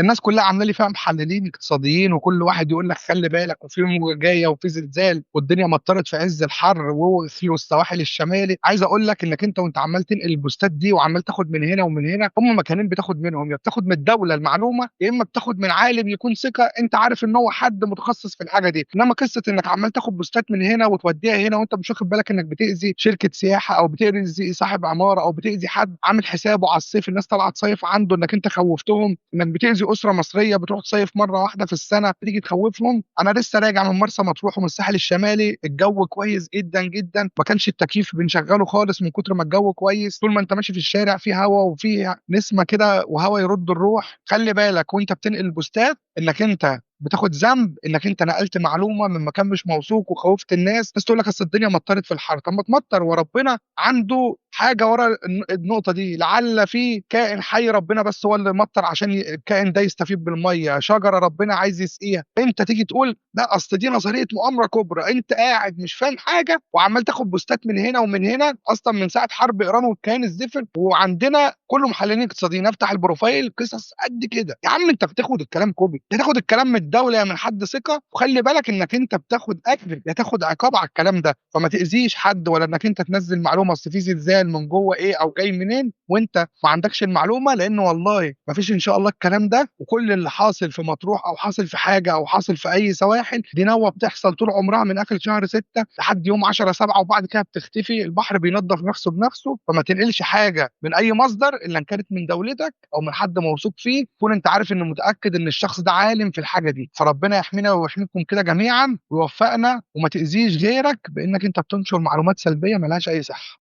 الناس كلها عامله لي فيها محللين اقتصاديين، وكل واحد يقول لك خلي بالك وفي موجه جاية وفي زلزال والدنيا مطرت في عز الحر وفي السواحل الشمالي. عايز اقول لك انك انت وانت عمال تنقل البوستات دي وعمال تاخد من هنا ومن هنا، هم مكانين بتاخد منهم، يا بتاخد من الدولة المعلومة يا اما بتاخد من عالم يكون ثقة انت عارف ان هو حد متخصص في الحاجة دي. انما قصة انك عمال تاخد بوستات من هنا وتوديها هنا وانت مش واخد بالك انك بتاذي شركة سياحة او بتاذي صاحب عمارة او بتاذي حد عامل حسابه على الصيف الناس طالعه تصيف عنده، انك انت خوفتهم، انك بتاذي اسره مصرية بتروح تصيف مرة واحدة في السنة تيجي تخوفهم. انا لسه راجع من مرسى مطروح ومن الساحل الشمالي، الجو كويس جدا جدا، ما كانش التكييف بنشغله خالص من كتر ما الجو كويس. طول ما انت ماشي في الشارع في هوا وفي نسمه كده وهوا يرد الروح. خلي بالك وانت بتنقل البوستات انك انت بتاخد ذنب انك انت نقلت معلومة من مكان مش موثوق وخوفت الناس. الناس تقول لك اصل الدنيا مطرت في الحر، طب ما تمطر وربنا عنده حاجة ورا النقطة دي، لعل في كائن حي ربنا بس هو اللي مطر عشان الكائن ده يستفيد بالمية، شجرة ربنا عايز يسقيها. انت تيجي تقول لا اصل دي نظرية مؤامرة كبرى، انت قاعد مش فاهم حاجة وعمال تاخد بوستات من هنا ومن هنا اصلا من ساعة حرب ايران والكيان الزفر، وعندنا كله محللين اقتصاديين. افتح ال profile قصص قد كده. يا عم انت بتاخد الكلام copy، تاخد الكلام من الدولة من حد ثقة، وخلي بالك انك انت بتاخد اجر يا تاخد عقاب على الكلام ده. فما تاذيش حد ولا انك انت تنزل معلومة اصل في زلزال من جوه ايه او جاي منين وانت ما عندكش المعلومة، لان والله ما فيش ان شاء الله الكلام ده. وكل اللي حاصل في مطروح او حاصل في حاجة او حاصل في اي سواحل دي نوه بتحصل طول عمرها من اخر شهر 6 لحد يوم 10/7 وبعد كده بتختفي، البحر بينظف نفسه بنفسه. فما تنقلش حاجة من اي مصدر الا ان كانت من دولتك او من حد موثوق فيه، كون انت عارف انه متاكد ان الشخص ده عالم في الحاجة دي. فربنا يحمينا ويحميكم كده جميعا ويوفقنا، وما تاذيش غيرك بانك انت بتنشر معلومات سلبية ملهاش اي صحة.